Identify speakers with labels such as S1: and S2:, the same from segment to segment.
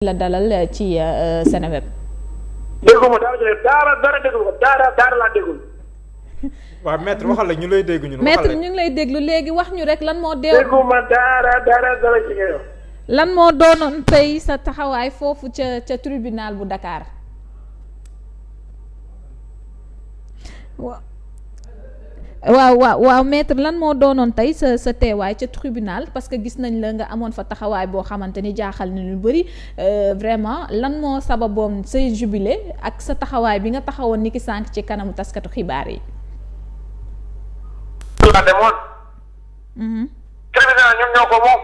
S1: la dalal ci Seneweb.
S2: dégguma dara déglu ko dara laa déggul.
S3: waaw maître waxal la ñu lay dégg ñun.
S1: maître ñu ngi lay déglu léegi wax ñu rek lan moo.
S2: dégguma dara ci ngay wax.
S1: lan moo doonoon tey sa taxawaay foofu ca tribunal bu Dakar. waaw maître lan moo doonoon tey sa teewaay ca tribunal parce que gis nañ la nga amoon fa taxawaay boo xamante ni jaaxal na lu bëri vraiment lan moo sababoon say jubilé ak sa taxawaay bi nga taxawoon ni ki sànq ci kanamu taskatu xibaar yi.
S2: la demoon. tribunal ñun ñoo ko moom.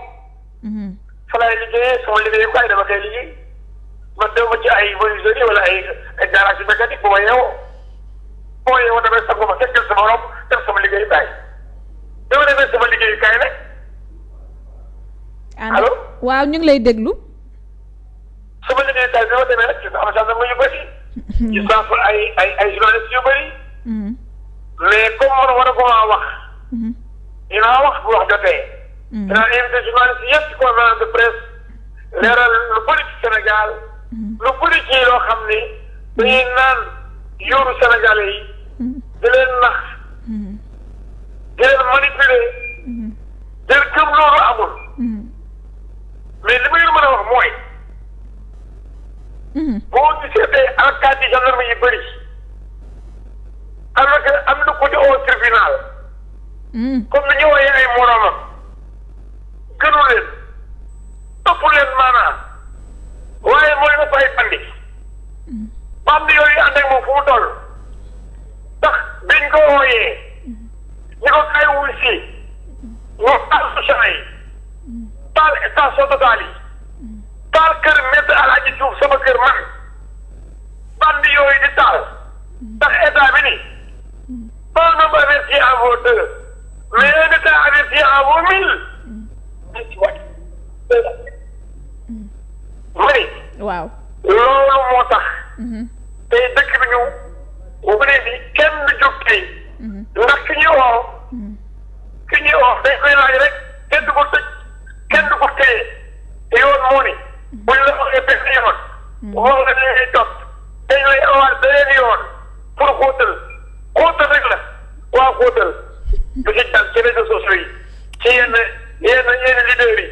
S2: fa lay liggéeyee sama liggéeyukaay dama koy liggéey man dama ci ay menuiserie wala ay garage mécanique bu ma yeewoo. boo yeewoo damay sangu ma fekkal sama rob def sama liggéeyukaay dama demee sama liggéeyukaay nag. allo
S1: waaw ñu ngi lay déglu.
S2: sama liggéeyukaay bi ma demee nag gis naa am gendarme yu bëri. gis naa fa ay journalistes yu bëri. mais comme man war a ko maa wax. dinaa wax bu wax jotee. dinaa invité journalistes yëpp ci conférence de presse leeral lu bëri ci Sénégal. lu bëri ci loo xam ni dañuy naan yóoru Sénégalais yi. di leen nax. di leen manipuler. di leen gëm loolu amul. mais li ma leen mën a wax mooy. boo gisee tey alkaati yi gendarme yi bëri. alors que am na ko di au tribunal. comme ni ñu woowee ay moromam. gënu leen. ëpp leen maanaam. waaye mooy ëpp ay bandi. bandi yooyu ànd ak moom fu mu toll. ndax biñ ko wooyee. ñi ko kay wuy si. ñu taal station yi. taal station Total yi. taal kër Maître Alaaji Diouf sama kër man. bandi yooyu di taal. ndax état bi ni. un homme averti en vaut deux. mais un état averti en vaut mille. mani.
S1: waaw.
S2: loolu moo tax. tey dëkk bi ñu. bu ne ni kenn du jóg tey. ndax ki ñuy woo. ki ñuy woo dañ koy laaj rek kenn du ko tëj kenn du ko téye te yoon moo ni. buñ la waxee benn yoon. woo nga ne lay topp dañ lay awaat beneen yoon pour xóotal rek la waa xóotal du ci dal ci réseaux sociaux yi ci yenn leaders yi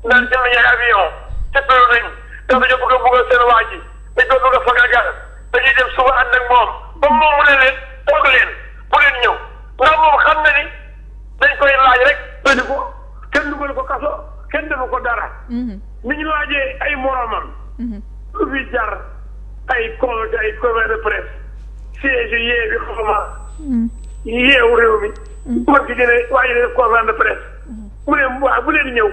S2: naan jël nañu ay avion tëppalu nañ dafa ñu bëgg a buggal seen waa ji dañ ko bëgg a fagagal dañuy dem suba ànd ak moom ba moom mu ne leen toog leen bu leen ñëw ndax moom xam na ni dañ koy laaj rek dañu ko kenn dugal ko kaso kenn defu ko dara ni ñu laajee ay moromam lu fi jar ay conférence de presse siège yee bi xawma yeewu réew mi man ci gëne waaye def conférence de presse mu ne waaw bu leen ñëw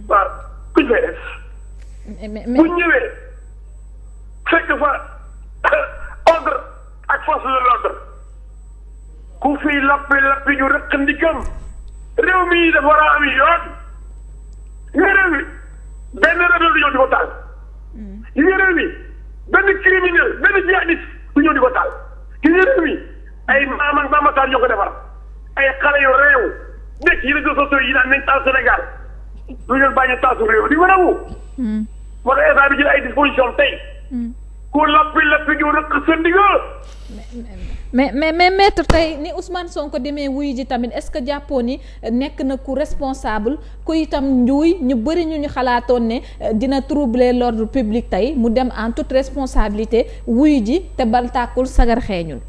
S2: waaw kuñ fay def bu ñëwee fekk fa ordre ak force de l'ordre ku fi lappi ñu rëq ndikam réew mi dafa war a am yoon réew mi benn rebelle du ñëw di ko taal réew mi benn criminel benn jihadiste du ñëw di ko taal réew mi ay maamataan ñoo ko defar ay xale yu réew nekk yi réseaux sociaux yi naan nañ taal Sénégal du ñu bañ a taasu réew di war a wu moo tax état bi jël ay disposition tey ku lappi ñu rëq sa ndigal
S1: mais maître tey ni Ousmane Sonko demee wuy ji tamit est-ce que jàppoo ni nekk na ku responsable ku itam njuuy ñu bëri ñu xalaatoon ne dina troubler l'ordre public tey mu dem en toute responsabilité wuy ji te bal tàkkul sagar xeeñul.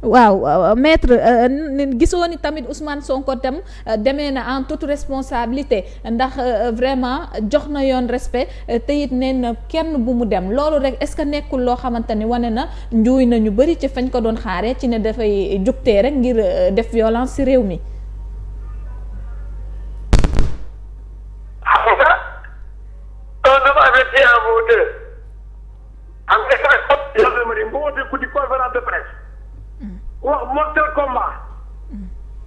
S1: waaw maître gisoo ni tamit Ousmane Sonko tam demee na en toute responsabilité ndax vraiment jox na yoon respect te it nee na kenn bu mu dem loolu rek est-ce que nekkul loo xamante ni wane na njuuy na ñu bëri ci fañ ko doon xaaree ci ne dafay jugtee rek ngir def violence ci réew mi.
S2: xam nga un homme averti en vaut deux. am nga gendarmerie bu wootee ku di conférence de presse. wax mortel combat.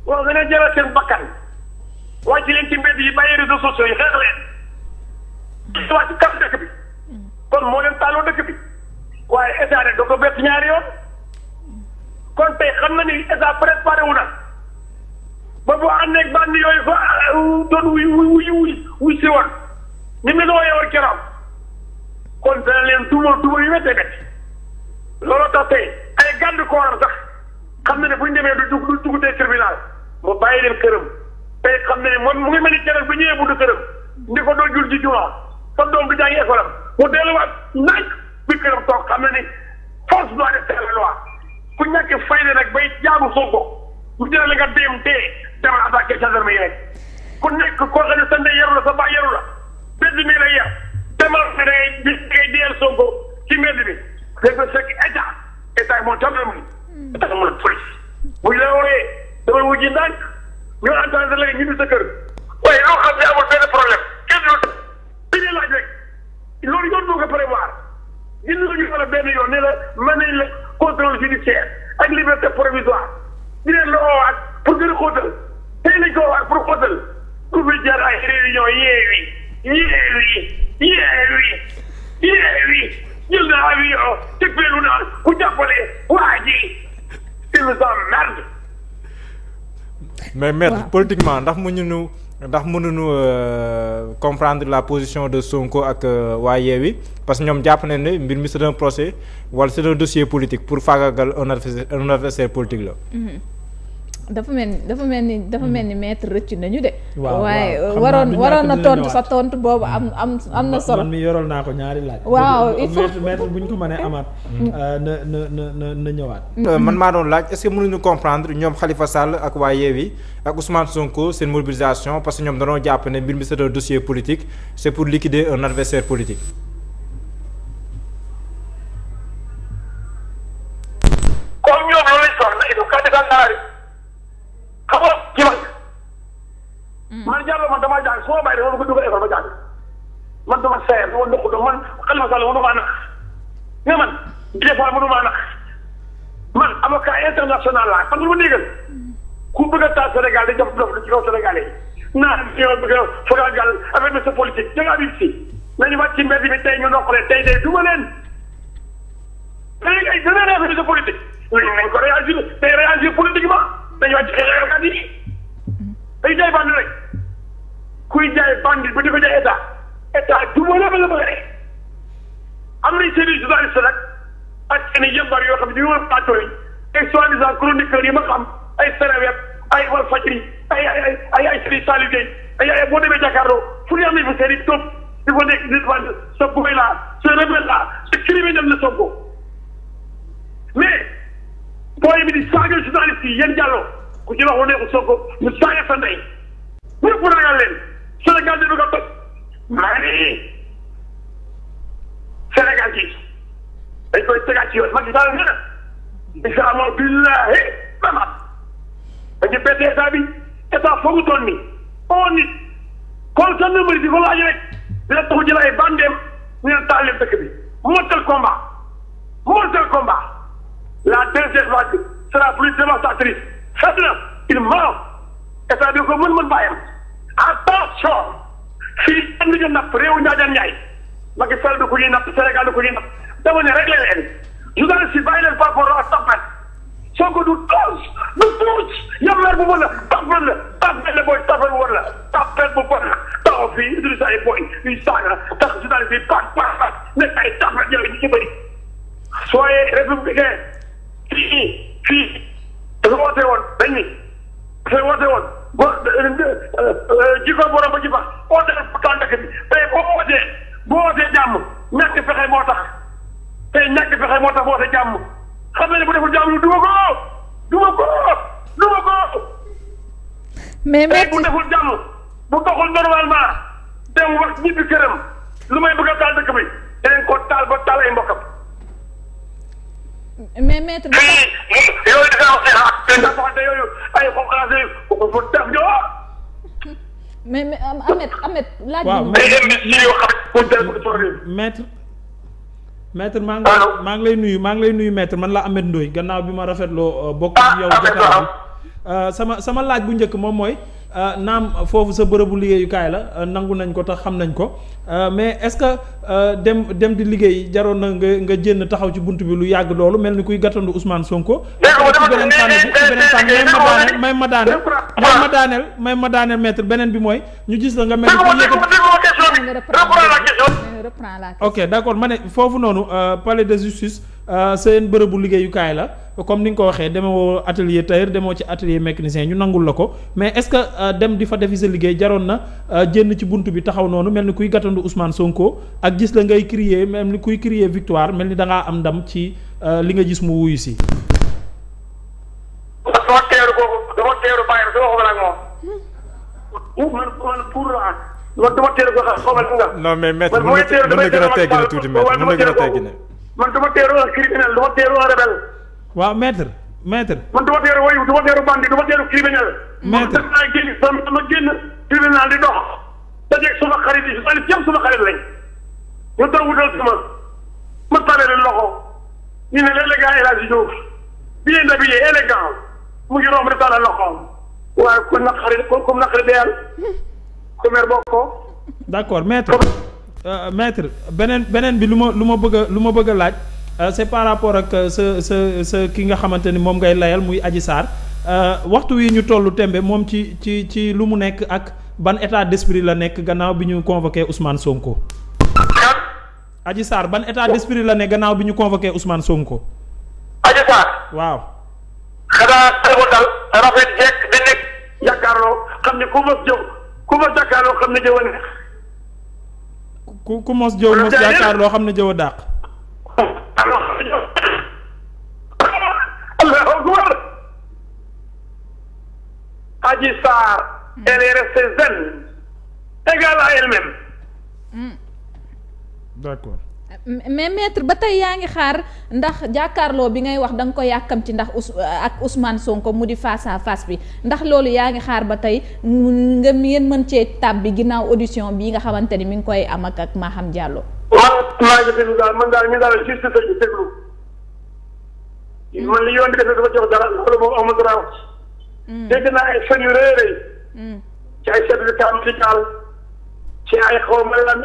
S2: wax nga ne jëlal seen bakkan. wàcc leen ci mbedd yi bàyyi réseaux sociaux yi xeex leen. wàcc kaf dëkk bi. kon moo leen taaloo dëkk bi. waaye état rek da ko bett ñaari yoon. kon tey xam na ni état préparé wu na. ba bu ànd ak bandi yooyu fa doon wuy si woon ni mu la woon keroog kon dana leen duma yu méttee métti looloo tax tey ay garde corps sax xam na ne bu ñu demee du dugg tey tribunal mu bàyyi leen këram tey xam na ne moom mu ngi mel ni keroog bu ñëwee buntu këram ndi ko doon jul ci jumaa sa doom bi jàngi école am mu delluwaat naaj bi këram toog xam na ni force doit rester la loi ku ñàkk fayda nag bay jaamu Sonko mu jëlee la nga dee demal attaqué gendarme yi rek ku nekk koo xam ne sa ndey yaru la sa baay yaru la mbedd mi lay yar demal ne da ngay deel Sonko ci mbedd bi da nga fekk état moom gendarme yi état moom police bu ñu la wooyee demal wujji ndànk ñu entendre la ñu sa kër waaye loo xam ne amul benn problème kenn du bi ne laaj rek loolu yoon moo ko prévoir gis nga ñu wala benn yoon ne la mën nañ la contrôle judiciaire ak liberté provisoire di leen la woowaat pour gën a xóotal tey lañ ko woowaat pour xóotal ku fi jaar ay réunion yeewi jël na avion teg feelu naan ku jàppale waa ji il nous emmerde.
S3: mais maître politiquement ndax mënuñu comprendre la position de Sonko ak waa Yewwi parce que ñoom jàpp nañ ne mbir mi c'est un procès wala c'est un dossier politique pour faagaagal un adversaire politique la.
S1: dafa mel ni maître rëcc nañu de. waaye
S4: waroon
S1: na tontu sa tontu boobu am na solo.
S4: man mi yoral naa ko ñaari laaj.
S1: waaw il faut
S4: maître bu ñu ko mënee amaat. na ñëwaat.
S3: man maa doon laaj est-ce que mënuñu comprendre ñoom Khalifa Sall ak waa Yewwi ak Ousmane Sonko seen mobilisation parce que ñoom dañoo jàpp ne mbir mi c'est un dossier politique c'est pour liquider un adversaire politique.
S2: comme ñoom loolu lañ soxla il faut que xam nga ci man jàll man damaa jàng su ma bàyyi dama ko dugal école ba jàng man dama seer dama nëkku do man Khalifa Sall mënu maa nax nga man des fois mënu maa nax man avocat international laa parce que lu ma déggal ku bëgg a taal Sénégal di jox dof ci kaw Sénégalais yi naan ñoo bëgg a fagagal avec monsieur politique da ngaa bib si nañu wàcc ci mbedd bi tey ñu noqale tey duma leen léegi ay dana affaire de politique nañ ko réagir day réagir politiquement dañu wàcc xeexkat yi day jaay bandi rek kuy jaay bandi ba di ko jaay état duma la ba la bëgg am nañ seen i journaliste nag ak seen i yëmbar yoo xam ne ñu war a plateau yi ay soi-disant chroniqueurs yi ma xam ay Seneweb ay Walfadjri ay Serigne Saliou Gueye ay boo demee Jakaarlo fu ñu am nañ fa seen i topp di ko nekk nit wàll sa boy la sa rebelle la sa criminel la Sonko mais booy bi di saaga journaliste yi yéen jàlloo ku ci wax lu neexul Sonko ñu saaga sa ndey ñëpp ragal leen Sénégal di bëgg a toj maa ngi Sénégal gi dañ koy tegaat ci yoon Macky Sall nee na incha allah billahi mamat dañu bett état bi état foogu toll nii oo nit kon sa numéro di ko laaj rek dina taxu jël ay bandeem ñu ne taal leen dëkk bi mortel combat la deuxième vague sera plus dévastatrice fekk na il ment état bi ko mën bàyyam attention fii kenn du ñu napp réewu Njaajaan Njaay Macky Sall du ko ñuy napp Sénégal du ko ñuy napp dama ne réglé leen journaliste yi bàyyi leen par rapport ak tapet Sonko du toos yammer bu bon la tapet la booy tapet bu bon la tapet bu bon la taxaw fii Idrissa ay boy yuy saaga tax journaliste yi pat nekk ay tapet yooyu ñu ci bëri soyez républicain fii dafa woote woon dañ ni dafa woote woon jikko borom ba ji ba woote pourtant dëkk bi tey boo wootee jàmm ñàkk fexe moo tax tey ñàkk fexe moo tax woote jàmm xam na ne bu deful jàmm lu duma ko
S1: mais
S2: bu deful jàmm bu doxul normalement dem wax ñibbi këram lu may bëgg a taal dëkk bi danañ ko taal ba taal ay mbokkam
S1: mais maître
S2: yooyu dafa wax ne waxante yooyu ay xooxalaase ko def ñoo
S1: mais Ahmed laaj
S4: maître maa ngi lay nuyu maître man la Ahmed Ndoye gannaaw bi ma rafetloo bokk ak yow jotaay bi sama laaj bu njëkk moom mooy naam foofu sa bërëbu liggéeyukaay la nangu nañ ko tax xam nañ ko mais est-ce que dem di liggéey jaroon na nga jénn taxaw ci bunt bi lu yàgg loolu mel ni kuy gàttandu Ousmane Sonko. ci beneen fànn may ma daaneel maître beneen bi mooy ñu gis la nga mel ni ok d'accord ma ne foofu noonu palais de justice seen bërëbu liggéeyukaay la comme ni nga ko waxee demoo atelier tailleur demoo ci atelier mécanicien ñu nangul la ko mais est-ce que dem di fa defi sa liggéey jaroon na jénn ci bunt bi taxaw noonu mel ni kuy gàttandu Ousmane Sonko ak gis la ngay crier mel ni kuy crier victoire mel ni da ngaa am ndam ci li nga gis mu wuyu si.
S2: dama teeru bàyyi sama xobal ak moom. man dama teeru ko xobal nga.
S3: non mais maître mën na gën a teggine tuuti maître mën na gën a teggine.
S2: man dama teeru un criminel dama teeru un rebelle.
S4: waaw maître.
S2: man dama teeru wayu dama teeru bandi dama teeru criminel.
S4: maître
S2: man def naa sama génn tribunal di dox. dajeeg suma xarit yi yëpp suma xarit lañ. ñu doon wutal sama ma tànnee leen loxo ñu ne l'élégant El Hadji Diouf bien habillé élégant mu ngi romb di tàllal loxoom waaye ku naqari deyal ku mer bokk ko.
S4: d'accord maître beneen bi lu ma bëgg a laaj c'est par rapport ak sa ki nga xamante ni moom ngay layal muy Adji Sarr waxtu wi ñu tollu tembe moom ci lu mu nekk ak ban état d'esprit la nekk gannaaw bi ñu convoqué Ousmane Sonko. Adji Sarr ban état d'esprit la ne gannaaw bi ñu convoqué Ousmane Sonko.
S2: Adji Sarr.
S4: waaw.
S2: xanaa xel dal rafet jekk di nekk jàkkaarloo xam ne ku mos jàkkaarloo xam ne jëw a neex.
S4: ku mos jëw mos jàkkaarloo xam ne jëw a dàq.
S2: Allahu akbar. Adji Sarr. elle est restée zen. égale à elle-même.
S4: d'accord.
S1: mais maître ba tey yaa ngi xaar ndax jàkkaarloo bi ngay wax da nga ko yàkkamti ndax ak Ousmane Sonko mu di face à face bi ndax loolu yaa ngi xaar ba tey nga ngeen mën cee tab bi ginnaaw audition bii nga xamante ni mi ngi koy am ak Maham Diallo.
S2: man maa ngi déglu daal man daal ñu daal juste sa déglu man li yoon bi defee dafa jox dara loolu moom amul dara wax. dégg naa ay fen yu rëy rëy. ci ay certificat médical ci ay xaw ma lan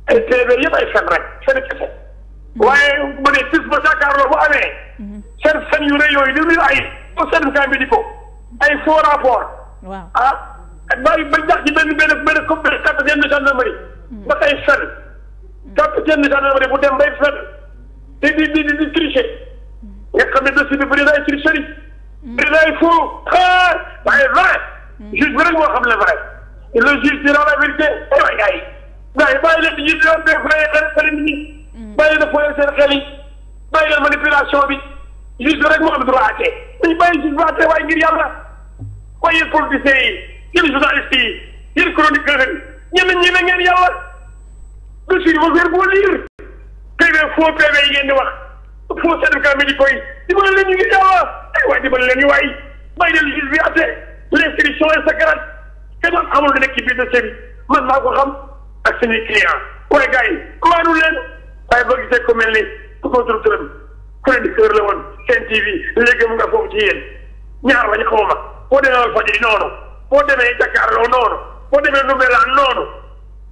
S2: ay TV yëpp ay fen rek fen kese waaye bu dee bis ba jàkkaarloo bu amee seen fen yu rëy yooyu li ay certificat médicaux ay faux rapport bàyyi ba jax ci benn capitaine de gendarmerie ba tey fen capitaine de gendarmerie bu dem bay fen di tricher nga xam ne dossier bi bëri na ay tricherie bëri na ay faux waaye vrai juge bi rek moo xam le vrai le juge dira la vérité ay gars yi bàyyi leen di ñu doon def xel nit ñi bàyyi leen foyee seen xel yi bàyyi leen manipulation bi juge rek moo am droit àtte dañu bàyyi juge bi àtte waaye ngir yàlla waaye yéen politiciens yi yéen journalistes yi yéen chroniqueurs yi ñi na ngeen yàlla dossier yi ba wér boo lire PV faux PV yi ngeen di wax faux certificat médicaux yi dimbali leen ñu ngir yàlla waaye dimbali leen ñu waay bàyyi leen juge bi àtte l'instruction est secrète kenn amul lu nekk ci biir dossier bi man maa ko xam ak suñuy client waaye gars yi maanu leen waaye boo gisee ko mel ni ku ko tur turam chroniqueur la woon Sen TV léegi mu nga foofu ci yéen ñaar lañu xaw ma boo demee Walfadjri noonu boo demee Jakaarloo noonu boo demee Ndoumbelane noonu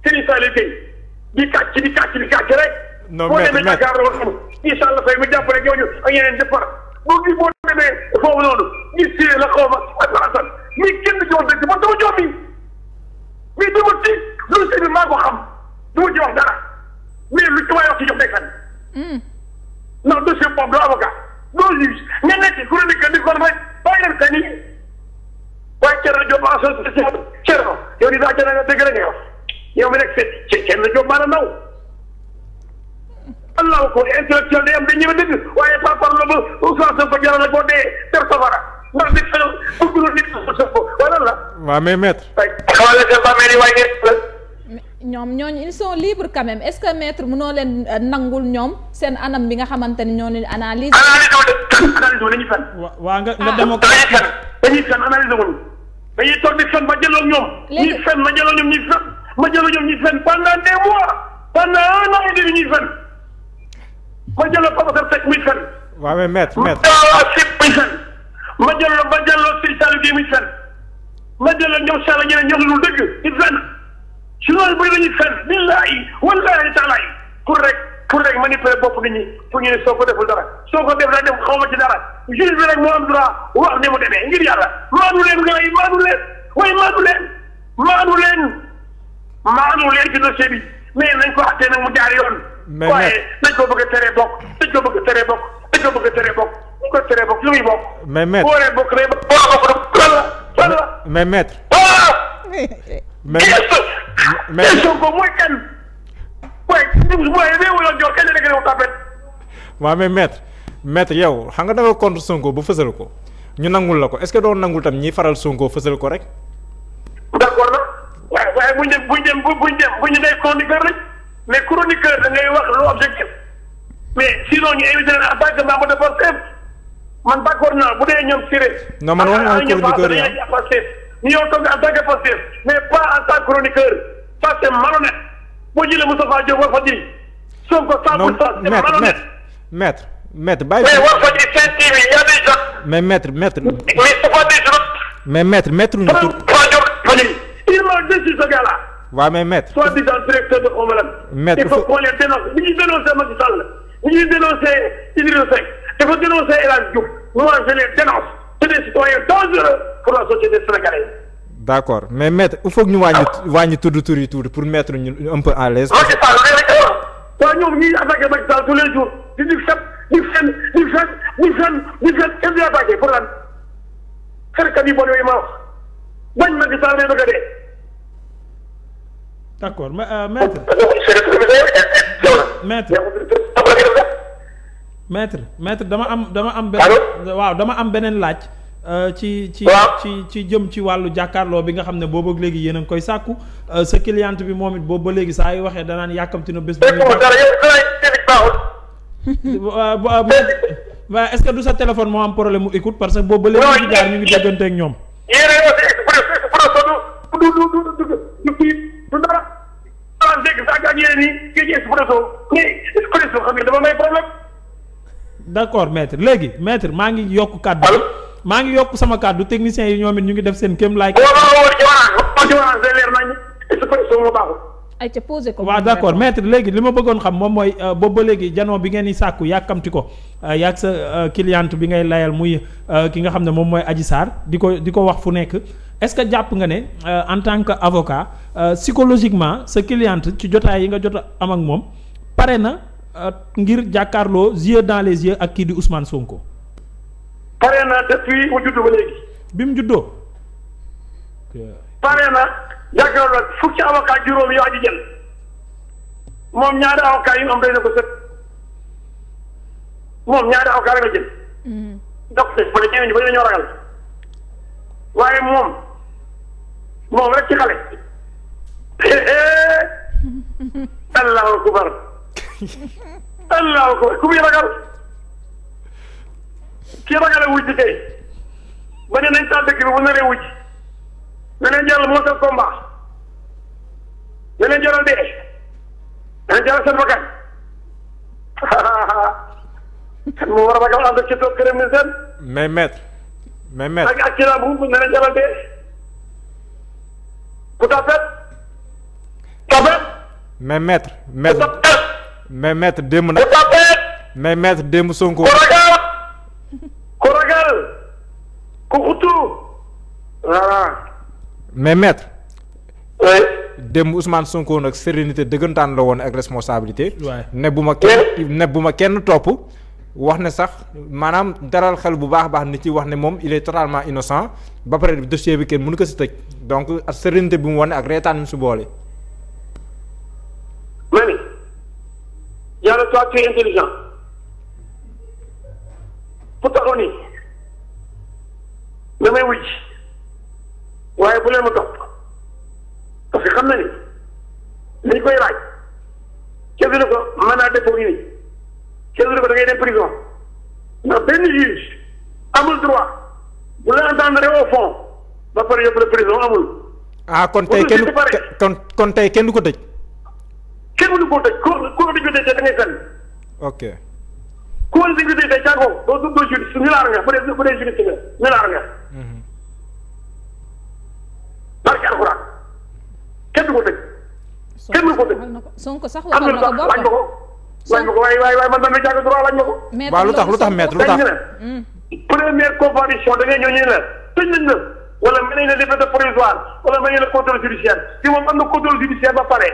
S2: Serigne Saliou Gueye di kàcc rek.
S3: non
S2: boo demee Jakaarloo noonu incha allah fay mu jàpp rek ñooñu ak yeneen defar boo demee foofu noonu gis si la xaw ma ak Assane mais kenn du ci wax dëgg man dama jommi mais dama tiit loolu sëñ bi maa ko xam du ma ci wax dara mais lu ci waay wax ci jox day kan. non dossier boobu doo avocat doo juge nga nekk ku ne di ko rek bàyyi leen ka nii waaye Thierno Diop association Thierno yow di daa Thierno nga dëgg la ngay wax yow mi nekk ci Thierno Diop maanaam ndaw Allah ko intellectuel day am dañ ñëw dëgg waaye par rapport la ba Ousmane Sonko jaral la boo dee ter safara ndax nit fa bëgg na nit Sonko wala la.
S3: waaw mais maître.
S2: xamal la seen bàmmeel yi waaye ngeen
S1: ñoom ñooñu ils sont libres quand même est-ce que maître mënoo leen nangul ñoom seen anam bi nga xamante ni ñoo leen analyse.
S2: analyse wu dañuy fen.
S4: waa nga démocrate.
S2: dañuy fen analyse wuñu dañuy toog di fen ma jëloo ñoom. léegi ñuy fen ma jëloo ñoom ñuy fen ma jëloo ñoom ñuy fen pendant des mois pendant un an et demi ñuy fen ma jëloo professeur Seck muy fen.
S3: waaw mais maître.
S2: ma jëloo Sip muy fen ma jëloo Serigne Saliou Gueye muy fen ma jëloon ñoom Sall ñeneen ñoom lu dëgg ci fenn si loolu bëri nañu fenn billahi wallahi taala pour rek manipuler bopp nit ñi pour ñu ne soo ko deful dara soo ko def la def xaw ma ci dara juge bi rek moo am droit wax ni mu demee ngir yàlla maanu leen gars yi maanu leen waaye maanu leen ci dossier bi mais nañ ko àttee nag mu jaar yoon. waaye dañ ko bëgg a teree bokk dañ ko bëgg a teree bokk dañ ko teree bokk lu muy bokk.
S3: mais maître
S2: boo waree bokk rek lan la.
S3: mais maître.
S2: mais Sonko mooy kan. waaye réew la jox kenn rek réew tapet.
S3: waaw mais maître yow xam nga da nga contre Sonko ba fësal ko ñu nangul la ko est-ce que doon nangul tam ñi faral Sonko fësal ko rek.
S2: d'accord na waaye buñ dem day chroniqueur rek mais chroniqueur da ngay wax lu objectif mais sinon ñu invité leen en tant que membre de Pastef man d'accord naa bu dee ñoom Siré.
S3: non man wax nga chroniqueur yi
S2: ñu ñëw toog en tant que Pastef mais pas en tant que chroniqueur ça c'est malhonnête boo jëlee Moustapha Diop war fa ji Sonko 100% c'est malhonnête.
S3: maître bàyyi.
S2: mais war fa ji seen TV y a des gens.
S3: mais maître.
S2: mais c'est pas des gens.
S3: mais maître ñu tur.
S2: il m'a déçu ce gars-là.
S3: waaw mais maître.
S2: soi-disant directeur de Homeland.
S3: maître
S2: il faut qu'on les dénonce bi ñuy dénoncer Macky Sall bi ñuy dénoncer Idrissa Seck dafa dénoncer El Hadj Diouf moi je les dénonce c'est des citoyens dangereux pour la société sénégalaise.
S3: d'accord mais maître il faut que ñu wàññi tudd tur yi tuuti pour mettre ñu un peu à l'aise.
S2: Macky Sall léegi tey waaw ñoom ñuy attaqué Macky Sall tous les jours di fen kenn du attaqué pour lan xarkat yi bon yooyu ma wax bañ Macky Sall day bëgg a dee.
S4: d'accord maître dama am beneen laaj. ci jëm ci wàllu jàkkaarloo bi nga xam ne boobu ak léegi yéen a ngi koy sàkku sa cliente bi moom it boobu ba léegi saa yu waxee danaan yàkkamti na bés. waaw est-ce que du sa téléphone moo am problème mu écoute parce que boobu ba léegi ñu ngi jaar ñu ngi déggante ak ñoom. d'accord maître léegi maître maa ngi yokk kàddu. maa ngi yokk sama kàddu techniciens yi ñoom it ñu ngi def seen kéem laay.
S1: ay ca posé ko.
S4: waaw d'accord maître léegi li ma bëggoon xam moom mooy boobu ba léegi janoo bi ngeen di sàkku yàkkamti ko yàgg sa cliente bi ngay layal muy ki nga xam ne moom mooy Adji Sarr di ko wax fu nekk est-ce que jàpp nga ne en tant que avocat psychologiquement sa cliente ci jotaay yi nga jot a am ak moom pare na ngir jàkkaarloo yeux dans les yeux ak kii di Ousmane Sonko.
S2: pare na depuis mu juddoo ba léegi.
S4: bi mu juddoo.
S2: pare na jàkkaarloo fukki avocat juróom yoo aji jël moom ñaari avocat yu am doy na ko sëkk moom ñaari avocat rek la jël. donc ba ne ñeneen ñu bëri dañoo ragal waaye moom rek ci xale. allahu akbar allahu akbar ku muy ragal. kii ragale wuj bi tey ba ne nañ taal dëkk bi bu naree wuj na leen jaral moo seen combat na leen jaral dee na leen jaral seen bakkan kan moo war a ragal ànd ci toog këram ni seen
S3: mais maître
S2: ak ci laa bu na leen jaral dee ku tapet
S3: mais maître démb nag mais maître démb Sonko
S2: ku ragal ku xutu voilà.
S3: mais maître.
S2: oui.
S3: démb Ousmane Sonko nag sérénité dëggantaan la woon ak responsabilité.
S4: waay
S3: ne bu ma kenn topp. wax ne sax maanaam daral xel bu baax a baax nit ci wax ne moom il est totalement innocent ba pare dossier bi kenn mënu ko si tëj donc ak sérénité bi mu wane ak reetaan mi su boole.
S2: ma ni yàlla toi tu es intelligent. ku taxaw nii damay wujj waaye bu leen ma topp parce que xam na ni liñ koy laaj kenn du ne ko mën naa dépôt yi nii kenn du ne ko da ngay dem prison ndax benn juge amul droit bu la entendre au fond ba pare yóbbu la prison amul.
S3: ah kon tey kon tey kenn du ko tëj.
S2: kenn du ko tëj ko dañ ko tëj da ngay fenn.
S3: ok.
S2: ku wàllu dañu ko tey jàngoo doo juriste ñu laar nga bu dee juriste nga ñu laar nga. barke alxuraan kenn du ko tëj. kenn du ko tëj
S1: Sonko sax waxal na ko boppam
S2: laaj ma ko. laaj ma ko waaye man damay jàng droit laaj ma ko.
S3: waaw lu tax maître lu tax.
S2: première comparution da ngay ñëw ñu ne la tëj nañ la wala mën nañ la liberté provisoire wala mën nañ la contrôle judiciaire si moom am na contrôle judiciaire ba pare.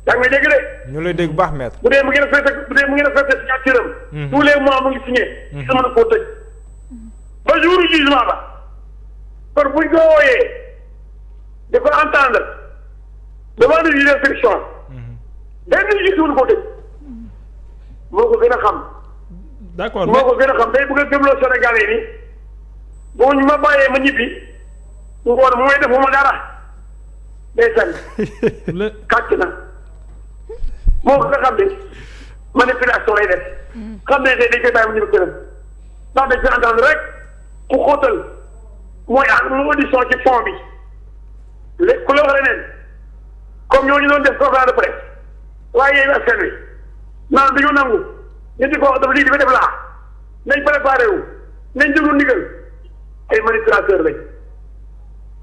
S2: yaa ngi may dégg de.
S3: ñu lay dégg bu baax maître.
S2: bu dee mu ngi respecté signature am. tous les mois mu ngi signé. gis nga mën koo tëj. ba jour jugement ba. kon buñ ko wooyee di ko entendre demande de restriction. benn juge mënu koo tëj. moo ko gën a xam.
S4: d'accord
S2: moo ko gën a xam day bëgg a gëmloo Sénégalais yi ni boo ñu ma bàyyee ma ñibbi ngoon mu may defuma dara day sànni. kàcc na. moo ko nga xam ne manipulation lay def. xam ne tey dañ koy bàyyi mu ñibbi këram. ndax dañ koy entendre rek ku xóotal mooy audition ci fond bi léegi ku la wax leneen comme ñooñu doon def conférence de presse waaye yéen askan wi naan dañoo nangu ñu di ko wax dafa lii dafa def laa nañ préparé wu nañ déglu ndigal ay manipulateur lañ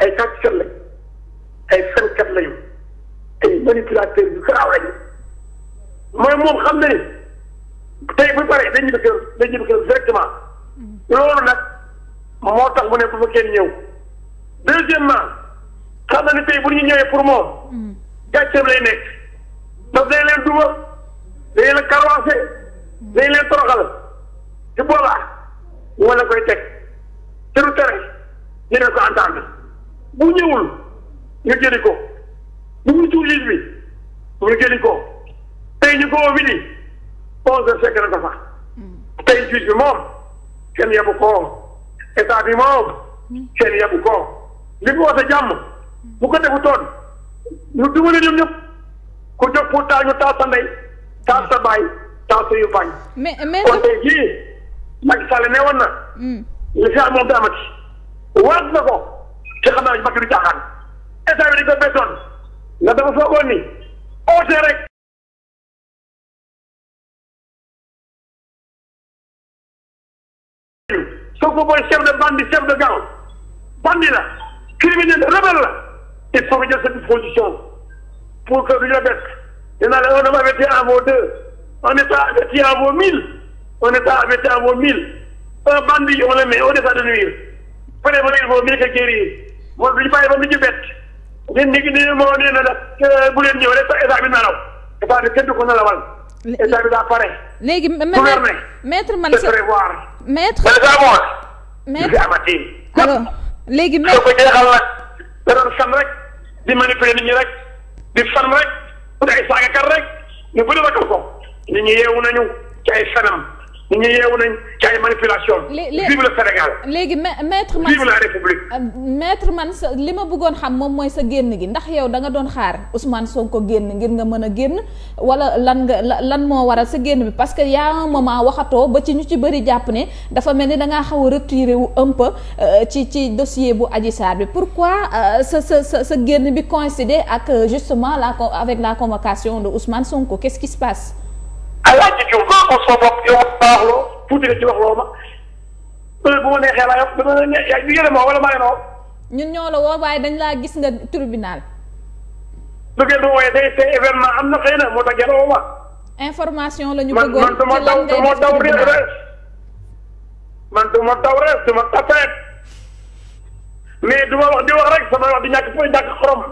S2: ay kàcckat lañ ay fenkat lañu ay manipulateur yu garaaw lañu mooy moom xam na ni tey bu paree dañ ñibbi kër directement loolu nag moo tax mu ne bu fa kenn ñëw deuxièmement xam na ni tey bu ñu ñëwee pour moom gàcceem lay nekk ndax dañ leen duma dañ leen karwaase dañ leen toroxal ci boobaa moo la koy teg te du tere ñu ne ko entendre bu ñëwul ñu jëli ko bu mu tuur juge bi ñu jëli ko tey ñu ko woo midi 11h fekk na ko fa tey juge bi moom kenn yabu ko état bi moom kenn yabu ko li mu woote jàmm bu ko defu toon ñu dumale ñoom ñëpp ku jóg pour taal ñu taal sa ndey taal sa baay taal sa yu bañ.
S1: mais
S2: kon tey jii Macky Sall ne woon na. li fi am moom daa amati. waat na ko te xam naa Macky du caaxaan état bi dañ ko bettoon nga dafa foogoon ni oote rek. Sonko mooy chef de bande chef de gang bandi la criminel rebelle la il faut que jël cette disposition pour que du ñu la bett dinaa la on averti en vaut 2 on est averti en vaut 1000 on est averti en vaut 1000 un bandit on le met au état de nuire prévenir vaut mieux que guérir moom du ñu bàyyi ba mu ñu bett ñun nit ñi moo nee na nag bu leen ñëw rek état bi naraw état bi kenn du ko nalawal état bi daa pare.
S1: léegi maître man
S2: sa prévoir.
S1: maître alors léegi
S2: soo ko jeexal nag da doon fan rek di manipuler nit ñi rek di fan rek pour ay saagakat rek ñu bëri rakal ko nit ñi yeewu nañu ci ay fenam nit ñi yeewu nañ ci ay manipulation. vive le Sénégal.
S1: léegi maître man
S2: vive la République.
S1: maître man li ma bëggoon xam moom mooy sa génn gi ndax yow da nga doon xaar Ousmane Sonko génn ngir nga mën a génn wala lan moo waral sa génn bi parce que y a un moment waxatoo ba ci ñu ci bëri jàpp ne dafa mel ni da ngaa xaw a retiré wu un peu ci dossier bu Adji Sarr bi pourquoi sa génn bi coïncider ak justement avec la convocation de Ousmane Sonko qu'est-ce qui se passe.
S2: Alaaji Diouf ko soo bopp yow baax loo tuuti nga ci wax loo ma bu ma neexee laa yow dama ne yaa ngi yéene ma wala maa ngi noo.
S1: ñun ñoo la woo waaye dañ laa gis nga tribunal.
S2: lu ngeen di wooyee day te événement am na xëy na moo tax ngeen woo ma.
S1: information la ñu bëggoon
S2: man du ma daw du ma daw rees man du ma daw rees du ma tapeet mais du ma wax di wax rek sama wax di ñàkk xorom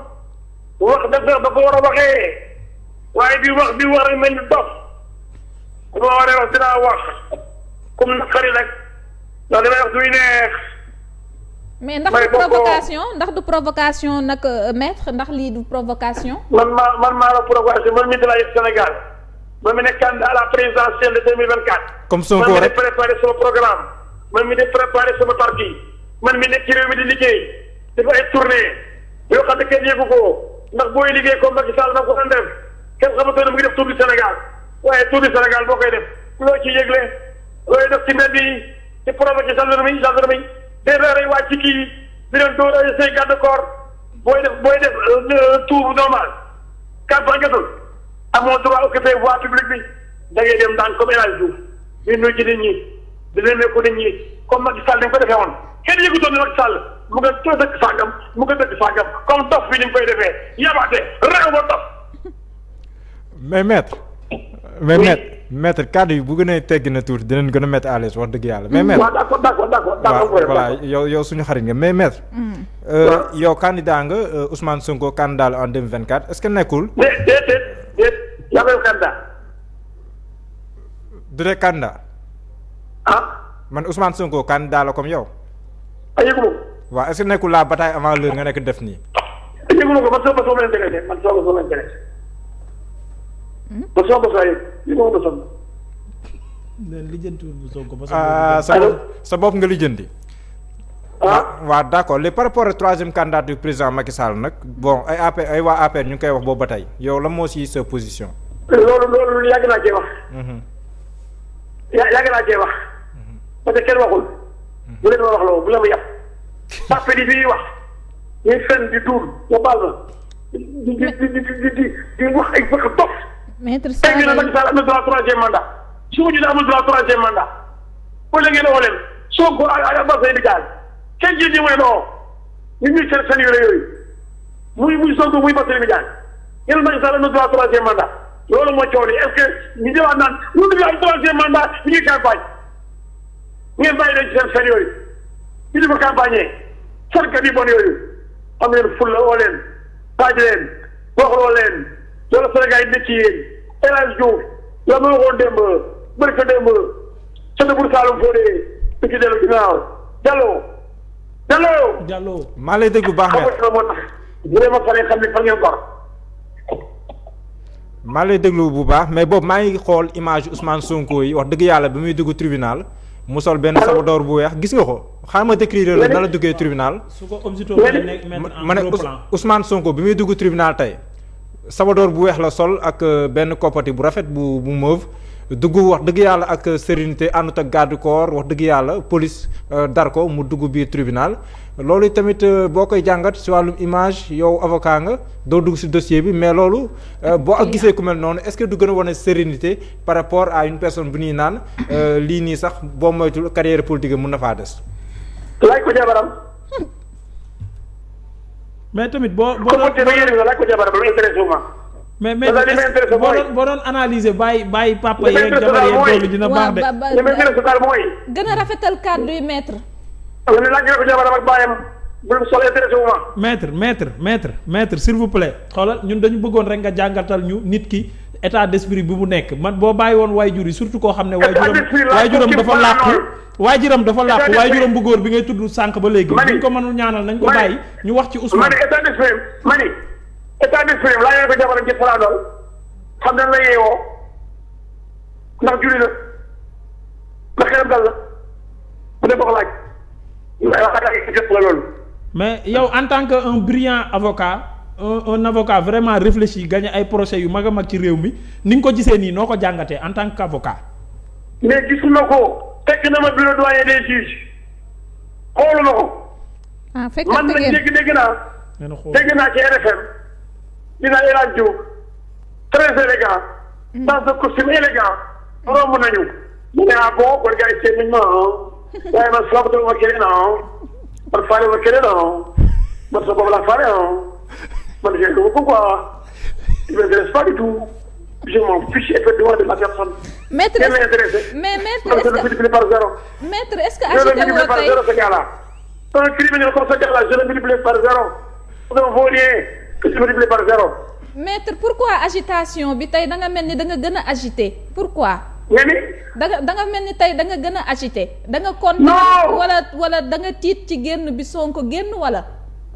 S2: wax def ba ko war a waxee waaye di wax rek mel ni dof. bu ma waree wax dinaa wax comme naqari rek ndax damay wax duy neex.
S1: mais ndax du provocation nag maître ndax lii du provocation. man
S2: maa la provocation man mi de la yëg Sénégal man mi nekk candidat à la présidentielle de 2024.
S3: comme Sonko rek
S2: man mi di préparé sama programme man mi di préparé sama parti man mi nekk ci réew mi di liggéey dafa ay tournée yoo xam ne kenn yëgu ko ndax booy liggéey comme Macky Sall na ko doon def kenn xamatoon ne mu ngi def tour du Sénégal. waaye tour du Sénégal boo koy def loo ci yëgle looy def ci mbedd yi ci provoqué gendarmerie déjà rey waa ci kii di leen dóor ay say garde corps booy def tour normal campagne gatul amoo droit occupé voie publique bi da ngay dem daan comme El Hadj Diouf di nuyu ci nit ñi di leen nekku nit ñi comme Macky Sall dañ ko defee woon kenn yëgutoon ne Macky Sall mu nga dëkk sàngam mu nga dëkk sàngam comme dof bi ni mu koy defee yabaate réew ba dof.
S3: mais maître. mais maître kàddu yi bu gën a teggi na tuuti dinañ gën a mettre à l'aise wax dëgg yàlla. mais maître
S2: waaw d'accord.
S3: voilà yow suñu xarit nga mais maître. yow candidat nga Ousmane Sonko candidat la en 2024 est-ce que nekkul.
S2: déet yaa ngi candidat.
S3: du dee candidat. man Ousmane Sonko candidat la comme yow.
S2: yëgu ma ko.
S3: waaw est-ce que nekkul la bataille avant l'heure nga nekk def nii.
S2: yëgu ma ko man soo ma intéressé man soo ma intéressé. ba soo ko saa yëg li ma ko sonn.
S4: lijjantiwul bu Sonko ba
S3: sa bopp nga lijjanti. waaw d'accord léegi par rapport ak troisième candidat du président Macky Sall nag bon ay waa APR ñu ngi koy wax boobu ba tey yow la moo si sa position.
S2: loolu yàgg naa cee wax. yàgg naa cee wax. parce que kenn waxul. bu leen ma wax loolu bu leen ma yàpp. parce que di wax ñuy fen di duur nga baal ma di wax ay bëgg dof.
S1: maître
S2: Sall tey Macky Sall am na droit troisième mandat su ma ñu ne amul droit troisième mandat wala ngeen woo leen Sonko ak Bassirou Diomaye kenn jii ñu may noo ñu ñuy seen yooyu muy Sonko muy Bassirou Diomaye ngeen Macky Sall am na droit troisième mandat loolu moo coow li est-ce que ñu jëlaat naan lu dul am troisième mandat ñu ñuy campagne ngeen bàyyi leen ci seen yooyu ñu di ko campagne sarkat yi bon yooyu am leen fulla woo leen taaj leen waxloo leen loolu Sénégal yi nekk ci yéen El Hadj Diouf la ma waxoon démb bëri ko démb sëñ Bour Saloum foo dee du ci dellu ginnaaw Diallo.
S3: maa lay dégg bu baax
S2: xam nga moo tax vraiment fa xam ne fa ngeen gor.
S3: maa lay déglu bu baax mais boobu maa ngi xool image Ousmane Sonko yi wax dëgg yàlla bi muy dugg tribunal mu sol benn sabadoor bu weex gis nga ko xaaral ma décrire la na la duggee tribunal.
S4: su ko obsito
S3: ma ne Ousmane Sonko bi muy dugg tribunal tey. sabadoor bu weex la sol ak benn koppati bu rafet bu mauve dugg wax dëgg yàlla ak sérénité àndut ak garde corps wax dëgg yàlla police dar ko mu dugg biir tribunal loolu tamit boo koy jàngat si wàllum image yow avocat nga doo dugg si dossier bi mais loolu boo ak gisee ku mel noonu est-ce que du gën a wane sérénité par rapport à une personne bu ñuy naan lii nii sax boo moytul carrière politique mun na faa des.
S2: laaj ko jabaram.
S4: mais tamit boo mais boo doon analyser bàyyi papa yeeg jabar yeeg doom yi dina baax de.
S2: li may intéressé daal mooy.
S1: gën a rafetal kàddu yi maître.
S2: ne laaj ko jabaram ak bàyyam bu sol intéressé wu ma.
S4: maître s'il vous plaît xoolal ñun dañu bëggoon rek nga jàngatal ñu nit ki état d'esprit bi mu nekk man boo bàyyi woon waajur yi surtout koo xam ne waajuram dafa làqu waajuram bu góor bi ngay tudd sànq ba léegi buñ ko mënul ñaanal nañ ko bàyyi ñu wax ci Ousmane
S2: état d'esprit laa ngeen ko jabaram ci falaandool xam ne la yeewoo ndax julli na ndax xelam dal la bu dee ko laaj la loolu.
S4: mais yow en tant que un brillant avocat un avocat vraiment réfléchi gagné ay procès yu mag a mag ci réew mi ni nga ko gisee nii noo ko jàngatee en tant qu'avocat.
S2: mais gisuma ko fekk na ma bureau doyen des juges xooluma ko.
S1: fekk
S2: man nag dégg naa ci RFM dina El Hadj Diouf très élégant dans un costume élégant romb nañu mu ne bon kon gars yi seen nañ ma waaye man soo ko doon ma keneen man faale ma keneen man sa boobu la faale man je ne sais quoi il ne m'intéresse pas du tout je m'en fiche effectivement de la personne.
S1: maître maître est-ce que agité woo tey
S2: ce gars-là un criminel comme ce gars-là je le multiplie par zéro ça ne vaut rien que je le multiplie par zéro.
S1: maître pourquoi agitation bi tey da nga mel ni da nga gën a agité pourquoi. da nga mel ni tey da nga gën a agité. da nga kontaan wala da nga tiit ci génn bi Sonko génn wala.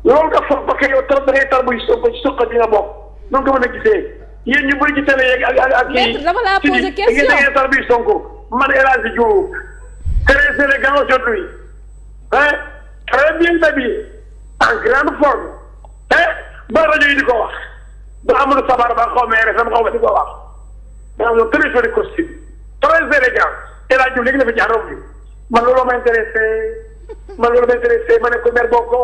S2: loolu nga foog parce que yow da ngay tar buy Sonko ci Sonko bi nga bokk noonu nga mën a gisee yéen ñu bëri ci télé yeeg ak kii.
S1: maître dama laa posé question
S2: da ngay tar buy Sonko man El Hadj Diouf très élégant aujourd'hui très bien habillé en grande forme ba rajo yi di ko wax ba amul sabar ba xaw ma RFM xaw ma di ko wax da am très joli costume très élégant El Hadj Diouf léegi dafa jaar romb bi man loolu ma intéressé ma ne ko mer boo ko.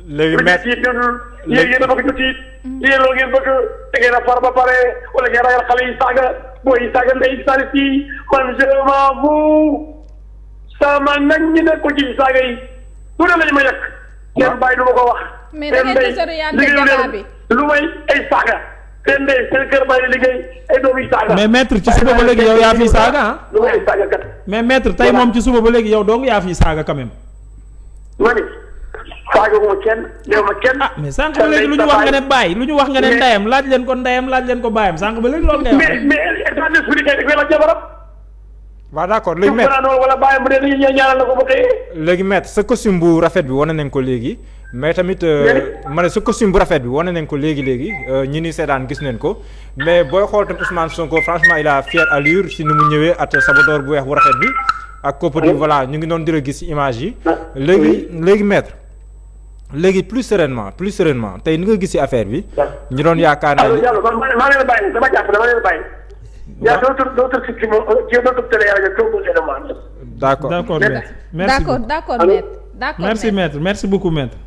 S3: léegi maître
S2: yéen a bëgg ñu tiit yéen loolu ngeen bëgg da ngeen a far ba pare wala ngeen ragal xale yi saaga booy yi saaga ndey saali si man je m'en fous sama nañ ñi ne ko ci saaga yi lu ne lañu ma yekk. seen bàyyi lu ma ko wax.
S1: mais da ngeen désorienté débat bi
S2: lu may ay saaga. seen ndey seen kër bàyyi liggéey ay doom yi saaga.
S4: mais maître ci suba ba léegi yow yaa fi saaga ah.
S2: lu may ay saaga kat.
S4: mais maître tey moom ci suba ba léegi yow dong yaa fi saaga quand même.
S2: ma ni saaga moo kenn néew ma kenn.
S4: ah mais sànq ba léegi lu ñu wax nga ne bàyyi lu ñu wax nga ne ndeyam laaj leen ko ndeyam laaj leen ko bàyyam sànq ba léegi loolu ngay wax.
S2: mais état d'esprit kay dafay la jabaram.
S3: waaw d'accord léegi maître
S2: wala bàyyam bu dee dañuy ñaanal la ko ba tey.
S3: léegi maître sa costume bu rafet bi wane nañ ko léegi mais tamit ma ne sa costume bu rafet bi wane nañ ko léegi ñi ni seetaan gis nañ ko mais booy xool tam Ousmane Sonko franchement il a fière allure si ni mu ñëwee at sabadoor bu weex bu rafet bi ak koppati voilà ñu ngi doon dira gis ci image yi léegi maître léegi plus sereinement tey ni nga gis ci affaire bi ñu doon yaakaar naa ni
S2: maa leen bàyyi dama jàpp dama leen bàyyi yaa dootul si ci moom ci dootul télé yaa ngi toog
S3: d'accord
S4: d'accord maître merci
S1: d'accord maître
S4: merci beaucoup maître